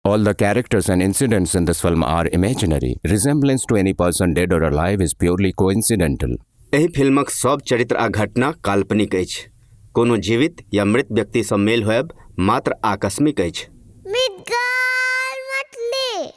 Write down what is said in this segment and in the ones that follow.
All the characters and incidents in this film are imaginary. Resemblance to any person dead or alive is purely coincidental. एहि फिल्मक सभ चरित्र आ घटना काल्पनिक अछि। कोनो जीवित या मृत व्यक्तिसँ मेल होयब मात्र आकस्मिक अछि। मिठगर मछली।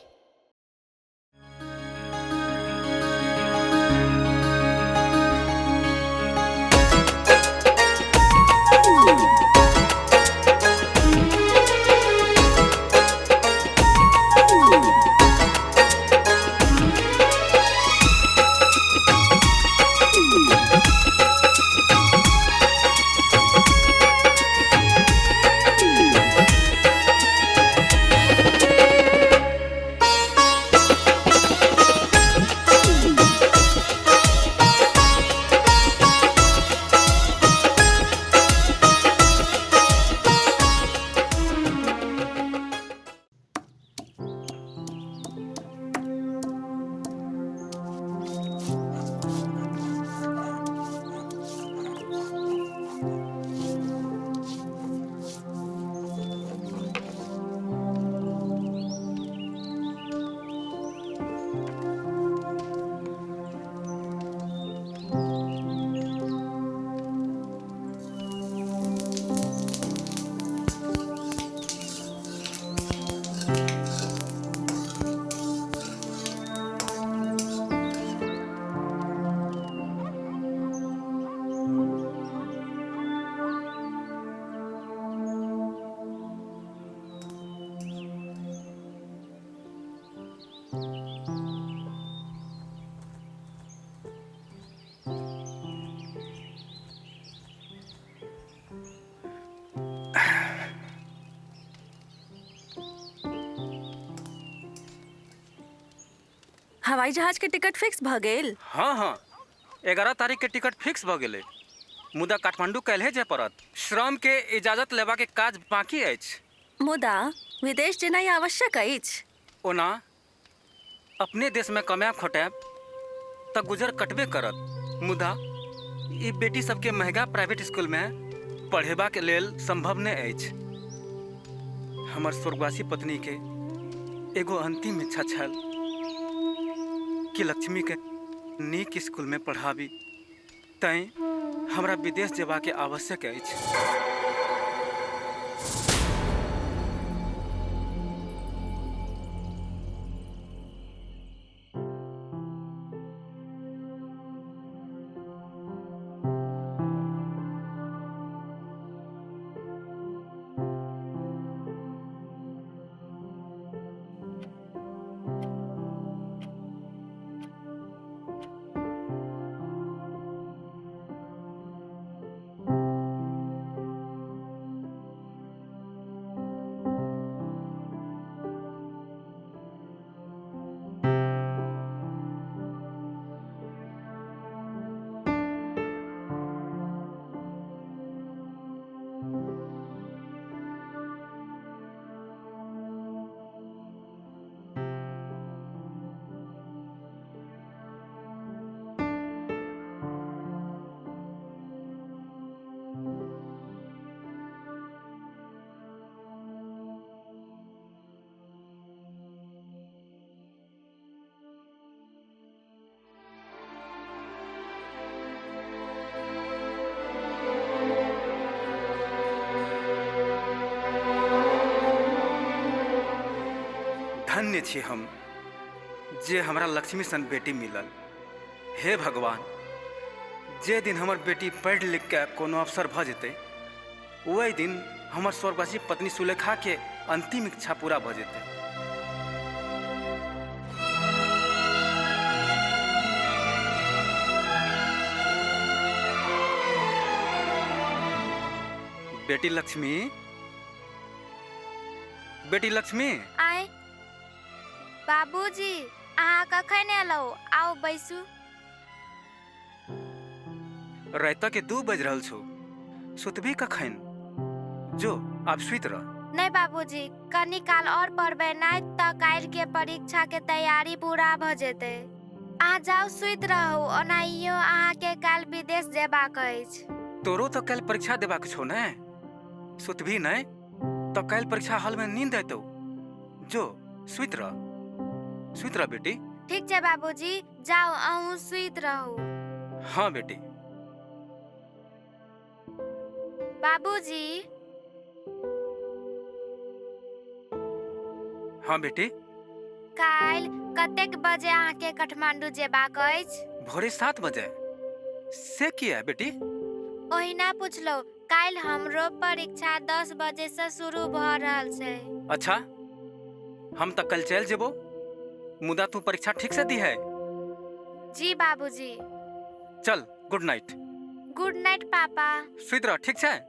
हवाई जहाज के टिकट फिक्स भ गेल? हँ हँ 11 तारीख के टिकट फिक्स भऽ गेलै, मुदा काठमांडू काल्हे जाय पड़त। श्रम के इजाजत लेबाक काज बाकी अछि। मुदा विदेश जेनाइ आवश्यक अछि। ओना अपने देशमे कमायब खोटायब तऽ गुजर कटबे करत, मुदा ई बेटी सबके महगा प्राइवेट स्कूलमे पढ़ेबाक लेल संभव नहि अछि। हमर स्वर्गवासी पत्नी के एगो अंतिम इच्छा छल कि लक्ष्मी के नीक स्कूल में पढ़ाबी, तैं हमरा विदेश जेबाक आवश्यक अछि। धन्य छी हम जे हमरा लक्ष्मी सन बेटी मिलल। हे भगवान, जे दिन हमर बेटी पढ़ि लिख के कोनो अफसर भऽ जेतै, ओहि दिन हमर स्वर्गवासी पत्नी सुलेखा के अंतिम इच्छा पूरा भऽ जेतै। बेटी लक्ष्मी, बेटी लक्ष्मी। आय बाबूजी, अहाँ कखन एलहुँ? आउ बैसू। रात के 2 बज रहल छौ, सुतबी कखन? जो आब सुति रह। नहीं बाबूजी, कनी काल और पढ़बै, नहि तऽ काल्हि के परीक्षा के तैयारी पूरा भऽ जेतै। अहाँ जाउ सुति रहू, ओनाहियो अहाँके काल्हि विदेश जेबाक अछि। तोरो तऽ काल्हि परीक्षा देबाक छौ ने? सुतबी नहि तऽ काल्हि परीक्षा हॉल में नींद एतौ। जो सुति रह, सुति रह बेटी। ठीक छै बाबूजी, जाउ अहूँ सुति रहू। हाँ बेटी। बाबूजी। हाँ बेटी। काल्हि कतेक बजे अहाँके काठमांडू जेबाक अछि? भोरे 7 बजे। से किया बेटी? ओहिना पुछलहुँ, काल्हि हमरो परीक्षा 10 बजे से शुरू भऽ रहल छै। अच्छा, हम तऽ कल चलि जेबो, मुदा तू परीक्षा ठीक से दी है। जी बाबूजी। चल, गुड नाइट। गुड नाइट पापा। सुति रह, ठीक छै?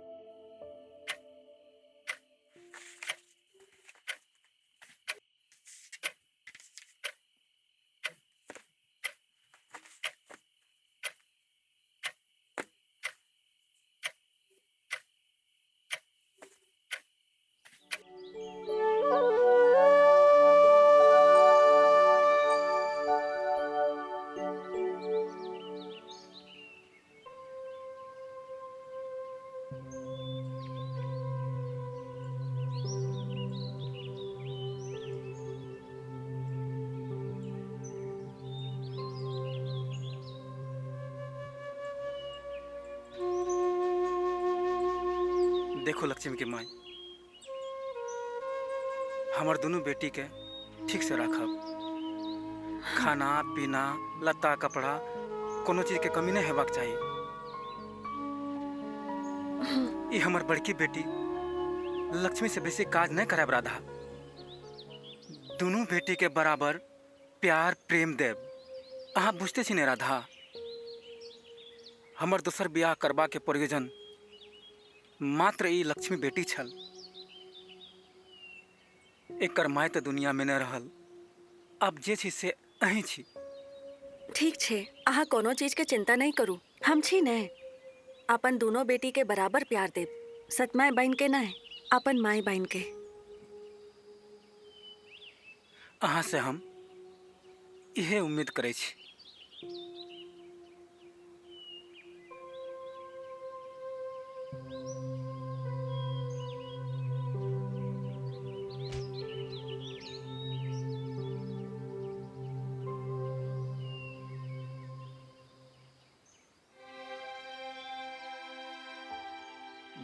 देखो लक्ष्मी के माई, हमर दोनों बेटी के ठीक से राखब। खाना पीना, लत्ता कपड़ा, कोनो चीज के कमी नहीं हेबाक चाही। ई हमर बड़की बेटी लक्ष्मी से बेसी काज नहीं करायब राधा। दोनों बेटी के बराबर प्यार प्रेम देब। अहाँ बुझते छी ने राधा, हमर दोसर बियाह करबा के प्रयोजन मात्र ई लक्ष्मी बेटी छल। एकर माय तऽ दुनिया में नहि रहल, अब जे छी से अहीं छी। ठीक छै, अहाँ कोनो चीज के चिंता नहीं करू, हम छी ने। अपन दोनों बेटी के बराबर प्यार देब, सतमाय बहन के नहीं, अपन माय बहन के। अहाँ से हम इहे उम्मीद करै छी।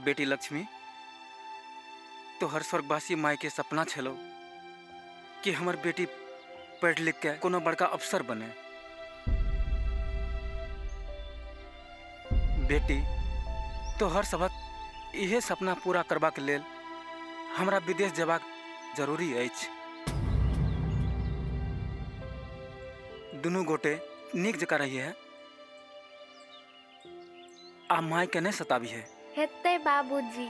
बेटी लक्ष्मी, तोहर स्वर्गवासी माय के सपना छलो कि हमर बेटी पढ़ लिख के कोनो बड़का अफसर बने। बेटी, तोहर सबक इहे सपना पूरा करबाक लेल हमरा विदेश जेबाक जरूरी अछि। दुनू गोटे नीक जकाँ रहिए आ माय के नहीं सताबी है। हेतै बाबूजी।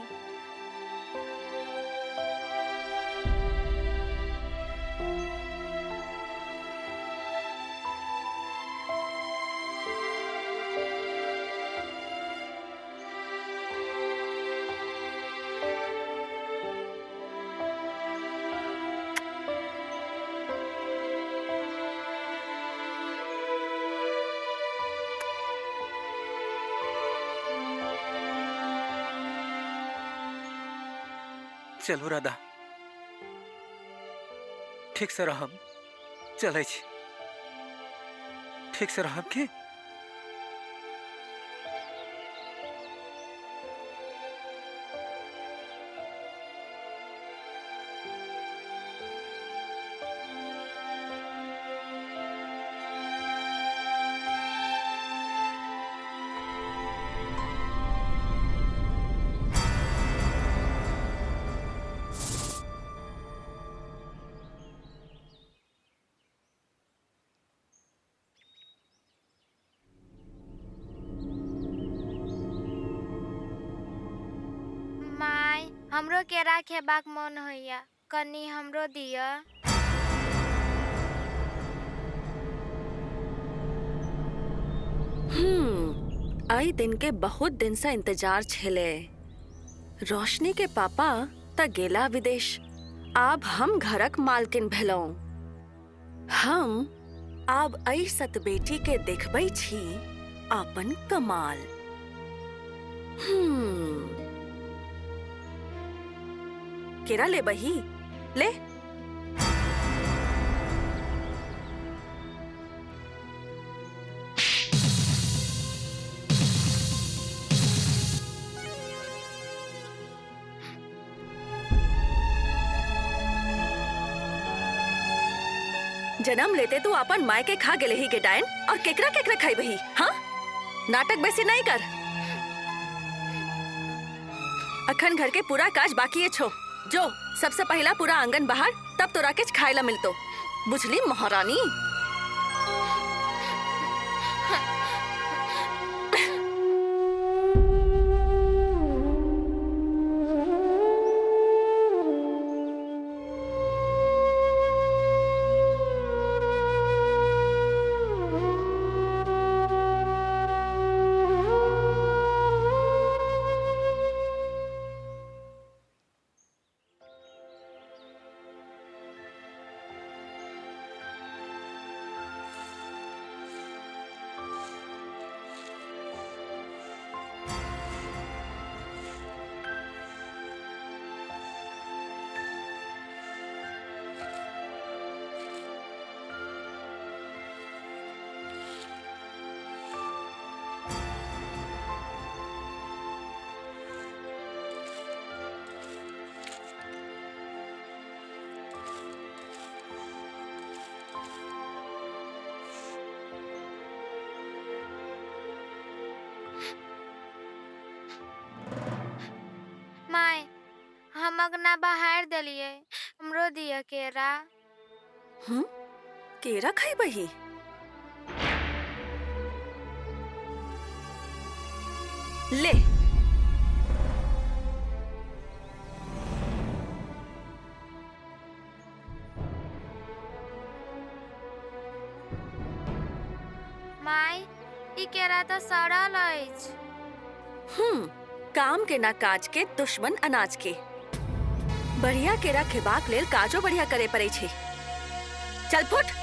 चलू राधा, ठीक से रहब। चलै छी, ठीक से रहब की? हमरो केरा खेबाक मन होइया, कनी हमरो दिअ। आई दिन के बहुत दिन से इंतजार छेले। रोशनी के पापा त गेला विदेश, आब हम घरक मालकिन भेलौं। हम आब ऐ सत बेटी के देखबै छी आपन कमाल। केरा ले बही, ले। जन्म लेते तू अपन माय के खा गेले ही के डायन, और केकरा केकरा खाई हाँ? नाटक बेसी नहीं कर। अखन घर के पूरा काज बाकी है छो, जो सबसे पहला पूरा आंगन बाहर, तब तोरा के खाए ला मिलतो, बुझली महारानी। My, हम अगना बाहर देलिए, हमरो दिया केरा। केरा खाई बही? ले। My, ई केरा तो सड़ल अछि। काम के ना काज के, दुश्मन अनाज के। बढ़िया केरा खेबाक लेल काजो बढ़िया करे पड़े छे। चल फुट।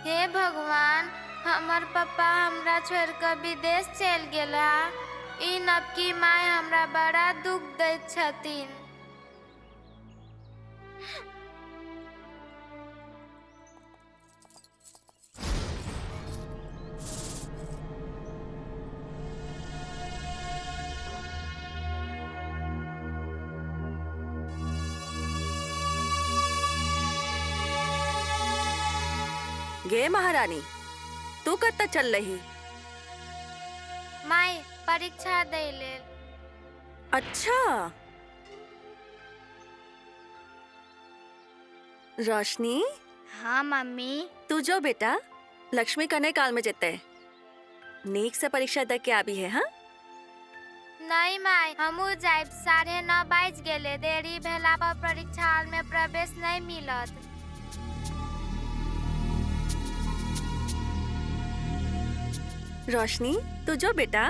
हे भगवान, हमर पप्पा हमरा छोड़ के विदेश चल गेला। ई नवकी माय हमरा बड़ा दुख दैत छथिन। गे महारानी, तू कत्ता चल रही? माय, परीक्षा दे लेल। अच्छा रोशनी। हाँ मम्मी। तू जो बेटा, लक्ष्मी कने काल में जेते, नीक से परीक्षा दे के आबी है। हाँ नहीं my, हमू जाइब। 9:30 बाजि गेले, देरी भेला पर परीक्षा हॉल में प्रवेश नहीं मिलत। रोशनी तू जो बेटा।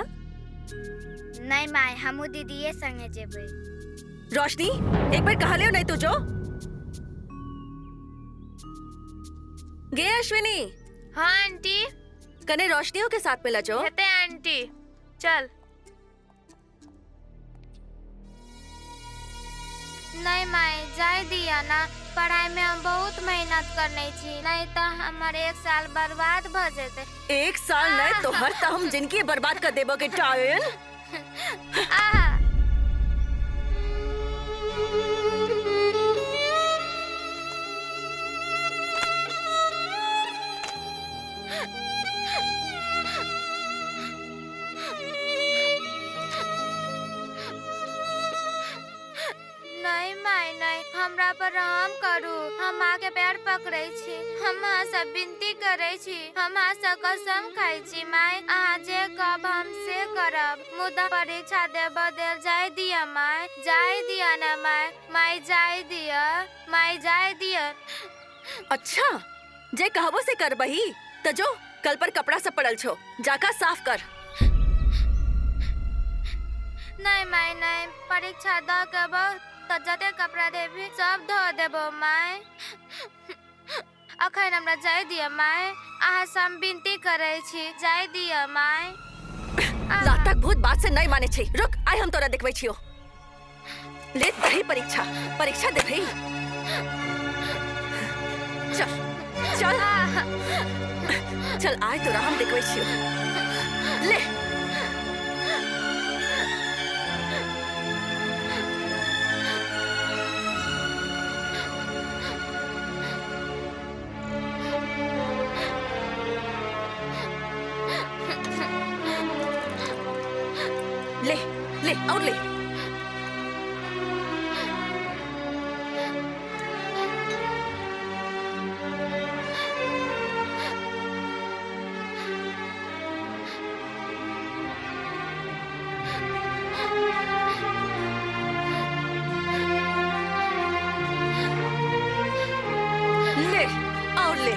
नहीं my, हमू दीदीए संगे जेबै। रोशनी एक बार कहा ले, नहीं तू जो। गे अश्विनी। हाँ आंटी। कने रोशनियों के साथ मिला जो। हेते आंटी, चल। नहीं my, जाय दिया ना, पढ़ाई में हम बहुत मेहनत करने छी, नहीं तो हमारे 1 साल बर्बाद भ जेते। 1 साल नहीं तो हर तो हम जिनकी बर्बाद कर देबो के टायल। नहीं my, नहीं, हमरा पर रहम करू, हम आके पैर पकड़े छी, हम अहाँ से विनती करे छी, हम अहाँ से कसम खाइ छी my, अहाँ जे कहब हम से करब, मुदा परीक्षा देब देल जाय दिया my, जाय दिया ना my, माय जाय दिया, माय जाय दिया। अच्छा जे कहबो से करबही त जो, कल पर कपड़ा सब पड़ल छो, जाका साफ कर। नहीं my, नहीं, परीक्षा the के तो जते कपड़ा देबी सब धो देबो my. अखन हमरा जाय दिया my, अहाँ से हम विनती करे छी, जाय दिया my. लातक भूत बात से नहीं माने छी। रुक, आइ हम तोरा देखबै छियो। ले दही परीक्षा, परीक्षा दे भाई। चल चल चल, आय तोरा हम देखबै छियौ। ले ले ले और ले। ले और ले।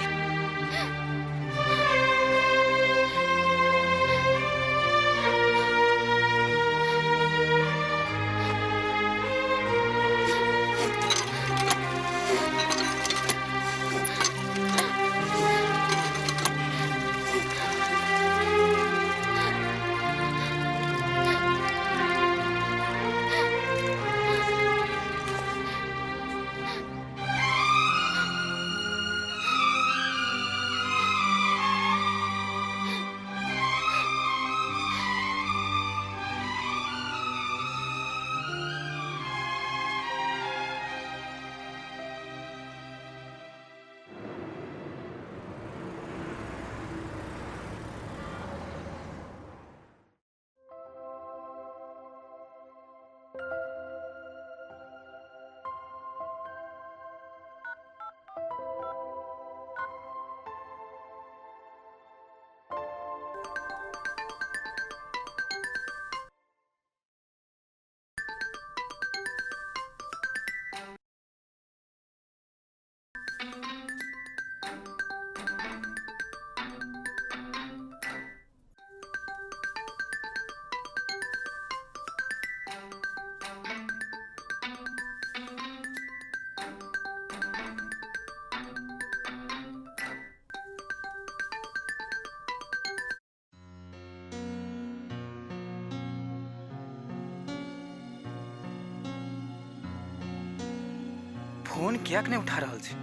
फोन कियाक नहि उठा रहल छै?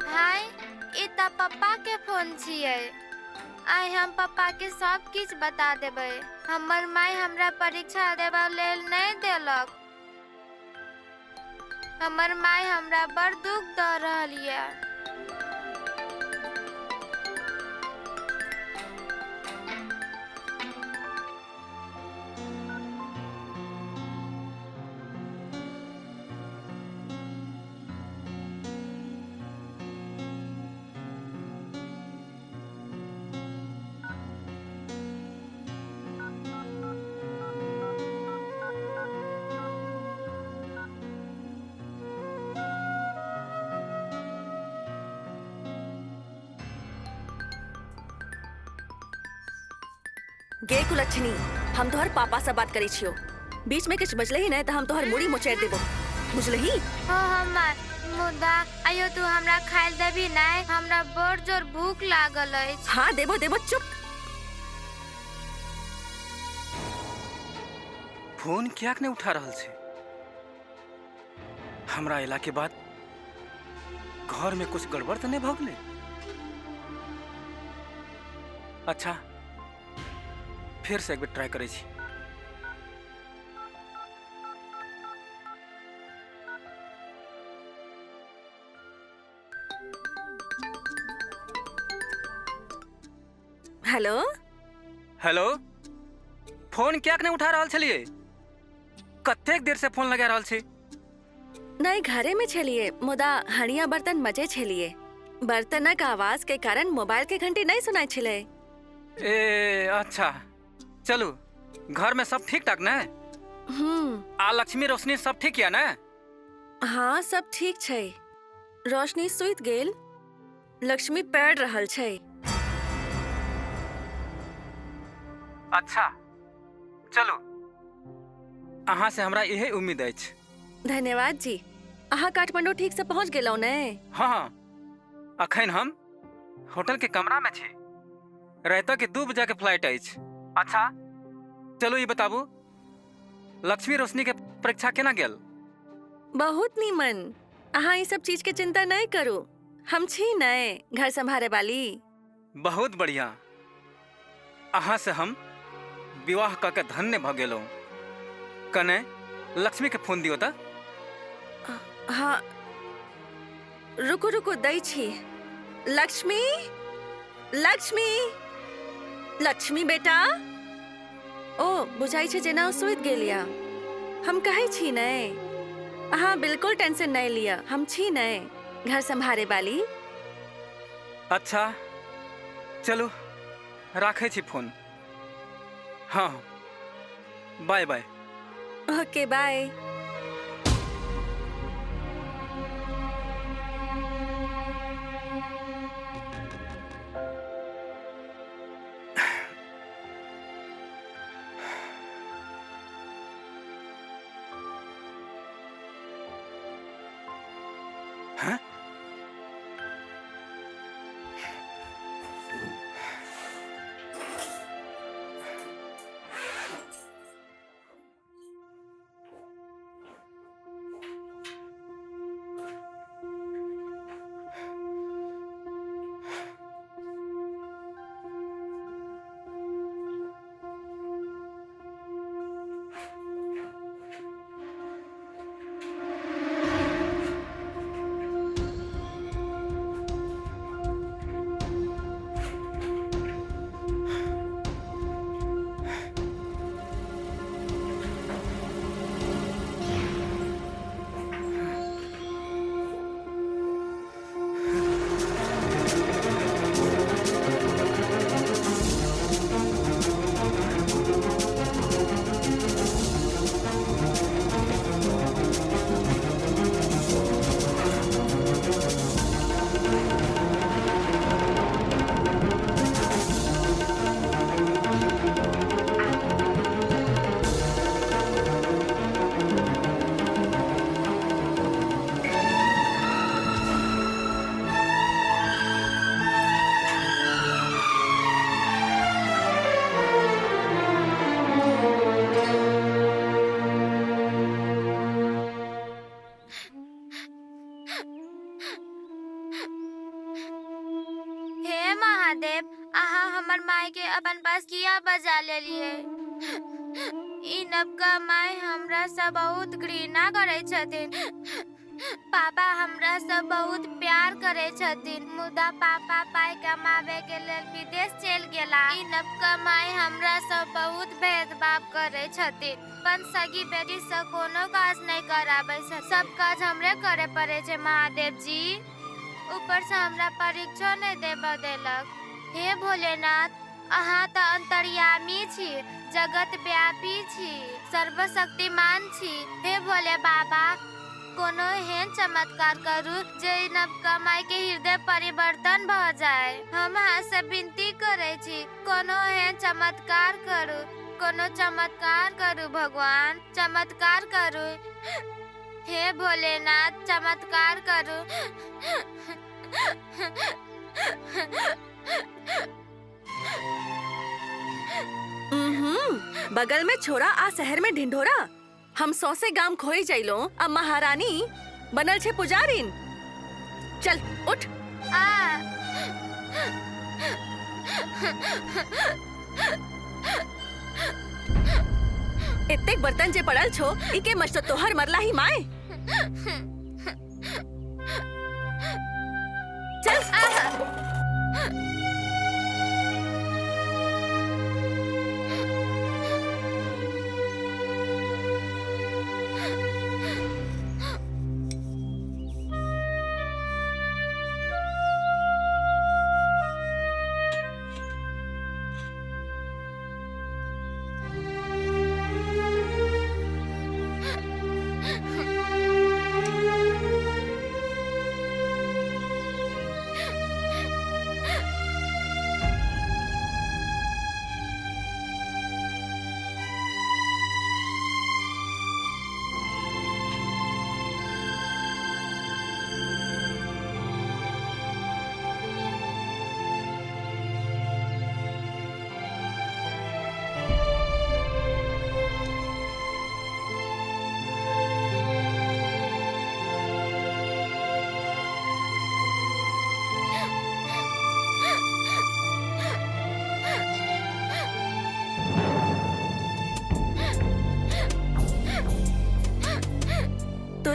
हाय, ई तऽ पप्पा के फोन छियै। आइ हम पप्पा के सब किछु बता देबै। हमर माय हमरा परीक्षा देबा लेल नहि देलक। हमर माय हमरा बड़ दुख दऽ रहल यऽ। गे कुलच्छनी, हम तोहर पापा से बात करै छियो। बीच में किछु बजलही नहीं तऽ हम तोहर मुड़ी मोचैर देबो, बुझलही? हो हमर, मुदा आइयो तू हमरा खाइल देबी नहि? हमरा बड़ जोर भूख लागल अछि। हाँ देबो देबो, चुप। फोन कियाक नहि उठा रहल छै? हमरा अयला के बाद घर में कुछ गड़बड़ तऽ नहि भऽ गेलै? अच्छा, फिर से एक बेर ट्राई करै छी। हेलो हेलो, फोन कियाक नहि उठा रहल छलियै? कतेक देर से फोन लगा रहल छी। नहीं, घरे में छलिए, मुदा हणिया बर्तन मजे छलिए। बर्तनक आवाज के कारण मोबाइल के घंटी नहीं सुनाई छले। ए अच्छा, चलू घर में सब ठीक ठाक ने? आ लक्ष्मी रोशनी सब ठीक या ने? हाँ सब ठीक छै। रोशनी सुति गेल, लक्ष्मी पढ़ रहल छै। अच्छा चलू, अहाँ से हमरा यही उम्मीद अछि। धन्यवाद जी। अहाँ काठमांडू ठीक से पहुँच गेलहुँ ने? हाँ हाँ, अखन हम होटल के कमरा में छी। रात के 2 बजे के फ्लाइट अछि। अच्छा चलू, ई बताबू लक्ष्मी रोशनी के परीक्षा केना गेल? बहुत नीमन। अहाँ ई सब चीज के चिंता नहीं करू, हम छी नए घर संभाले वाली। बहुत बढ़िया, अहाँ से हम विवाह कऽ के धन्य भऽ गेलहुँ। कने लक्ष्मी के फोन दियौ तऽ। हाँ रुकू रुकू, दै छी। लक्ष्मी, लक्ष्मी, लक्ष्मी बेटा। ओ बुझाइ छै जेना ओ सुति गेलिया। हम कहै छी ने अहाँ बिल्कुल टेंशन नहीं लिअ, हम छी ने घर संभाले वाली। अच्छा चलू, राखै छी फोन। हाँ बाय बाय। Okay bye. हाँ? हे महादेव, अहाँ हमर माय के अपन पास किया बजा लेलिए? ई नवका माय हमरा से बहुत घृणा करै छथिन। पापा हमरा से बहुत प्यार करै छथिन, मुदा पापा पाइ कमाबे के लेल विदेश चलि गेला। ई नवका माय हमरा से बहुत भेदभाव करै छथिन। अपन सगी बेटी से कोनो काज नहि कराबै छै, सब काज हमरे करे पड़ै छै महादेव जी। ऊपर से हमरा परीक्षो नहि देबऽ देलक। हे भोलेनाथ, अहाँ तऽ अंतर्यामी छी, जगत व्यापी छी, सर्वशक्तिमान छी। हे भोले बाबा, कोनो एहन चमत्कार करू जे नवका माय के हृदय परिवर्तन भऽ जाय। हम अहाँ से विनती करै छी, कोनो एहन चमत्कार करू, कोनो चमत्कार करू भगवान, चमत्कार करू। हे भोलेनाथ, चमत्कार करू। बगल में छोरा आ शहर में ढिंढोरा। हम सौसे गाम खोई जाइलो, अब महारानी बनल छे पुजारीन। चल उठ। आ इत्तेक बर्तन जे पड़ल छो, इके मस्त तोहर मरला ही माए। चल।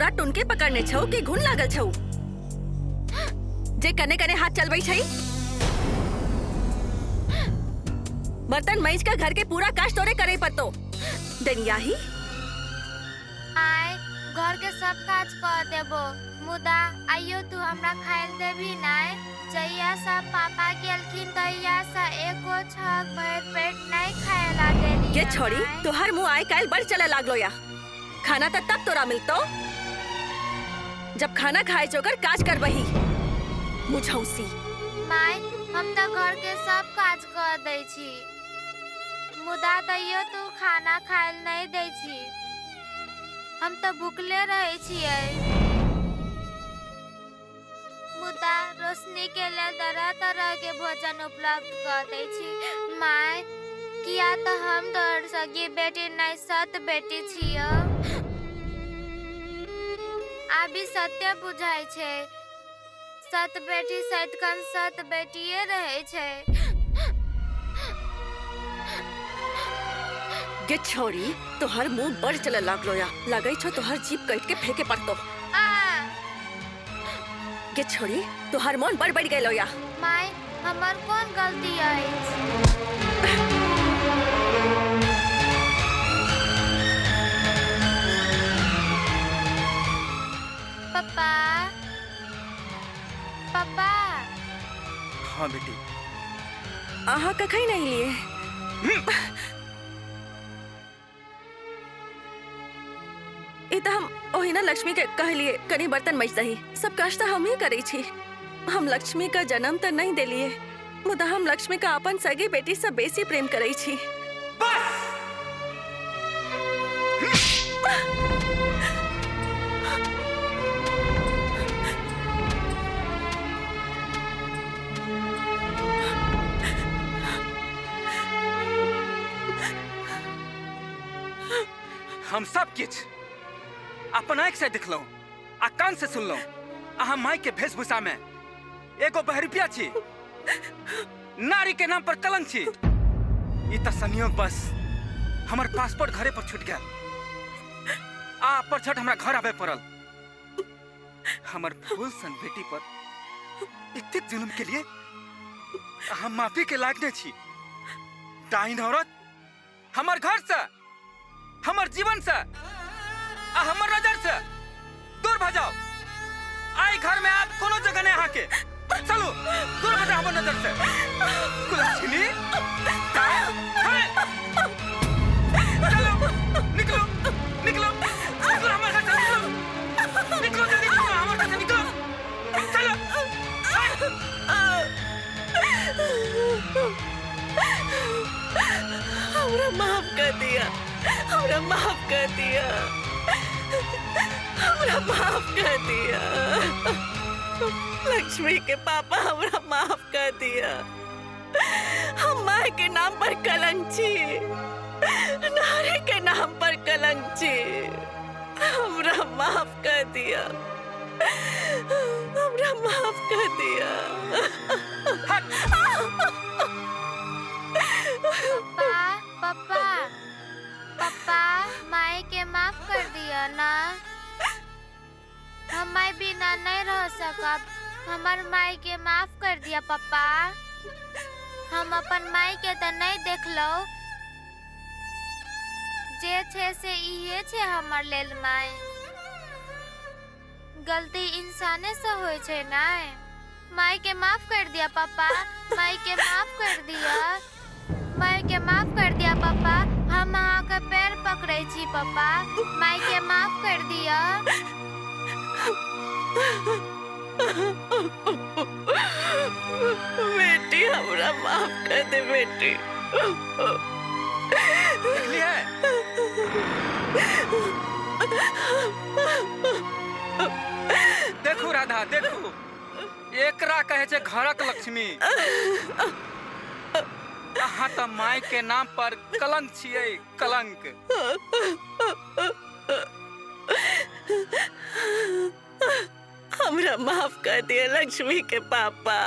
तोरा टुनके पकड़ने छौ कि घुन लागल छौ जे कने कने हाथ चलबै छै? बर्तन मैज का घर के पूरा काज तोरे करे पड़तो। डनियाही। आय घर के सब काज कर देबो, मुदा आइयो तू हमरा खाइल देबी नाय? जहिया से पापा गेलखिन तहिया से एको छक भर पेट नहीं खायला देली। ये छोड़ी तोहर मुंह आय काल बढ़ चले लागलो या। खाना त तब तोरा मिलतो जब खाना खाए जोगर काज करबही। मुझौसी। माय हम त घर के सब काज कर दै छी, मुदा तैयो तू खाना खायल नहीं दै छी। हम त भूखले रहै छियै। मुदा रोशनी के लेल तरह तरह के भोजन उपलब्ध कर दै छी। माय किया त हम तोहर सगी बेटी नहीं सत बेटी छियो। आबी सत्य बुझाइ छै, सत बेटी सदिखन सत बेटिए रहै छै। गे छोरी तोहर मुंह बड़ चले लागलो या, लगै छो तोहर जीभ कट के फेके पड़तो। गे छोरी तोहर मोन बड़ बढ़ गेलो या। माय हमर कोन गलती अछि? पप्पा पप्पा। हाँ बेटी। अहाँ कखई नहीं लिए? ई त हम ओहिना लक्ष्मी के कहलिए कनी बर्तन मज दही, सब काज त हम ही करै छी। हम लक्ष्मी का जन्म त नहीं देलिए, मुदा हम लक्ष्मी का अपन सगी बेटी से बेसी प्रेम करै छी। बस हम सब किछ अपन आँख से देखलहुँ आ कान से सुनलहुँ। अहाँ माय के वेशभूषा में एगो बहरूपिया छी, नारी के नाम पर कलंक छी। ई त संयोग बस हमर पासपोर्ट घरे पर छूट गेल आ परछठ हमरा घर आबे पड़ल। हमर फूल सन बेटी पर इतेक जुल्म के लिए अहाँ माफी के लायक नहीं छी। डाइन औरत हमर घर से, हमर जीवन से आ हमर नजर से दूर भ जाओ। आई घर में आप कोनो जगह नहीं अहाँ के। चलो दूर भ जाओ हमर नजर से। कुलक्षणी चलो निकलो निकलो निकलो हमर घर से, निकलो निकलो जल्दी निकलो हमर घर से निकलो। चलो। हमरा माफ कर दिया, हमरा माफ कर दिया, हमरा माफ कर दिया। लक्ष्मी के पापा हमरा माफ कर दिया। हम माँ के नाम पर कलंक छी, नारी के नाम पर कलंक छी। हमरा माफ कर दिया, हमरा माफ कर दिया। पप्पा पप्पा पप्पा माई के माफ कर दिया ना। हम माई बिना नहीं रह सकब। हमर माई के माफ कर दिया पप्पा। हम अपन माई के त नहीं देखलो, जे छे से इहे छे हमर लेल माई। गलती इंसाने से होय छे नाय। माई के माफ कर दिया पप्पा, माई के माफ कर दिया, माई के माफ कर दिया पप्पा। हम अहाँ के पैर पकड़ै छी पप्पा, माई के माफ कर दिया। बेटी हमरा माफ कर दे बेटी। देखलियै? देखू राधा देखू, एकरा कहै छै घरक लक्ष्मी। अहाँ तऽ माय के नाम पर कलंक छियै, कलंक। हमरा माफ कर दिया लक्ष्मी के पापा।